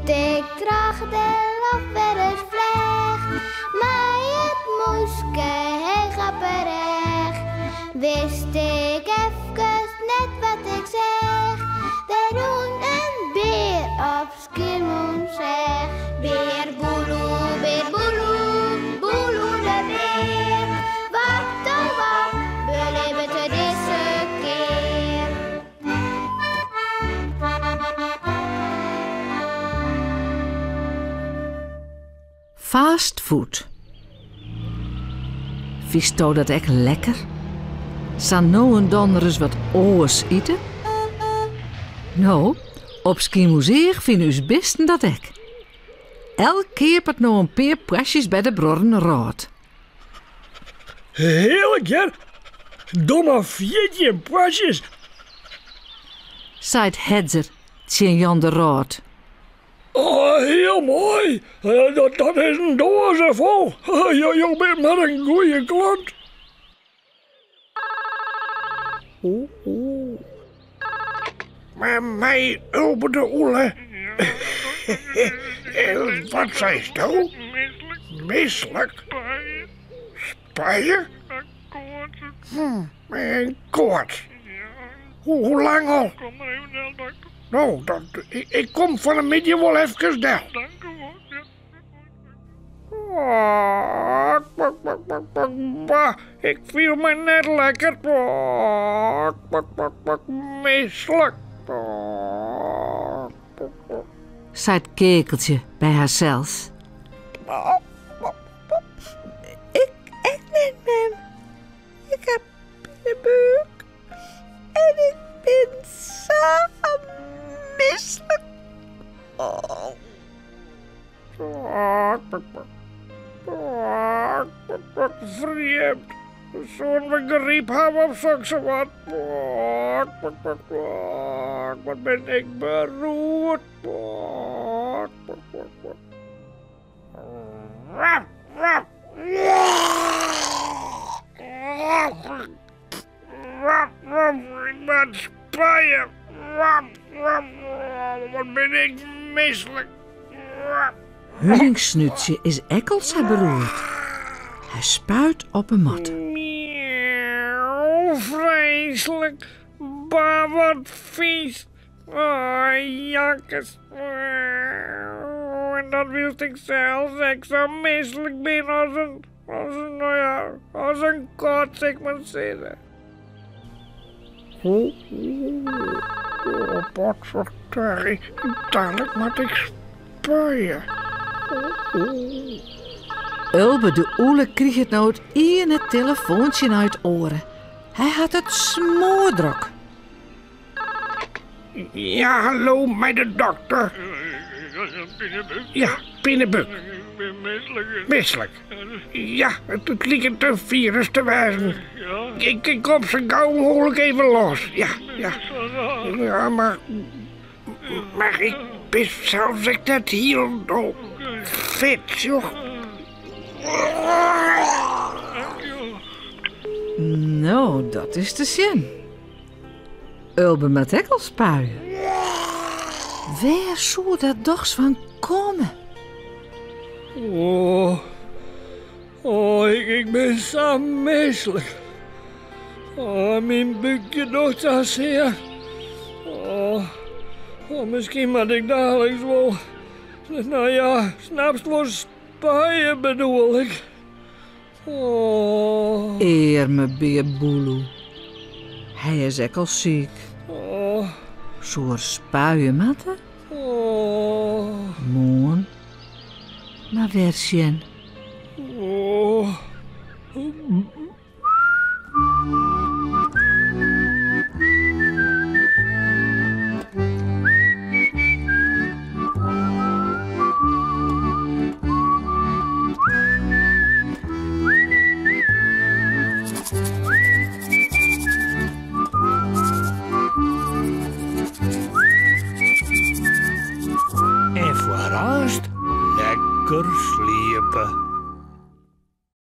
Doe't ik troch de loft wer ris fleach, mei it mûske heech op 'e rêch, wist ik efkes net wat ik seach. Der rûn in bear op Skiermûntseach. Bear Boeloe, bear Boeloe, Boeloe de bear. Wat oh wat belibbet er dizze kear? Fast food. Fynsto dat ek lekker? Sa no en dan ris wat oars ite? No, op Skiermûntseach fine ús bisten dat ek. Elk keapet no in pear poarsjes by de bruorren Rôt. Hearlik hear, domme 14 poarsjes! Seit Hedzer tsjin Jan de Rôt. Oh, hiel moai! Dat, dat is in doaze fol. Jo, jo binne mar in goeie klant. Oeh, oeh. Mar mei Ulbe de Oele. Wat seisto? Mislik? Spuie? En koarts. Hoe lang al? No, dat, ik, ik kom fan 'e middei wol efkes del. Bah, ik fiel my net lekker. Mislik. Seit Keakeltsje by harsels. Ik ek net, mem. Ik ha pinebúk en ik bin sa mislik. Oh. Frjemd. Soene we gryp hawwe of soksawat? Wat bin ik beroerd. Ik moat spuie. Wat bin ik mislik. Huningsnútsje is ek al sa beroerd. Hy spuit op 'e matte. Miauw, freeslik. Bah, wat fys. Oh, jakkes. En dat wylst ik sels ek sa mislik bin as in, as in, no ja, as in kat, sil ik mar sizze. Oh, oh, potverdorie. Dadelijk moat ik spuie. Ulbe de Oele kriget no it iene telefoantsje nei it oare. Hy hat it smoardrok. Ja, hallo, mei de dokter. Ja, pinebúk. Mislik. Ja, it liket in firus te wêzen. Ik, ik kom sa gau mooglik even los. Ja, ja. Ja, mar, mar ik bin sels ek net hielendal fit, sjoch. No, dat is te sjen. Ulbe moat ek al spuie. Wêr soe dat dochs fan komme? Oh, oh, ik, ik bin sa mislik. Oh, myn búkje docht sa sear. Oh, oh, miskien moat ik daliks wol. No ja, snapst wol spuie bedoel ik. Oh. Earme Bear Boeloe. Hy is ek al siik. Oh. Soe er spuie moatte? Oh. Moarn. Mar wer sjen. Oh. En foar aanst lekker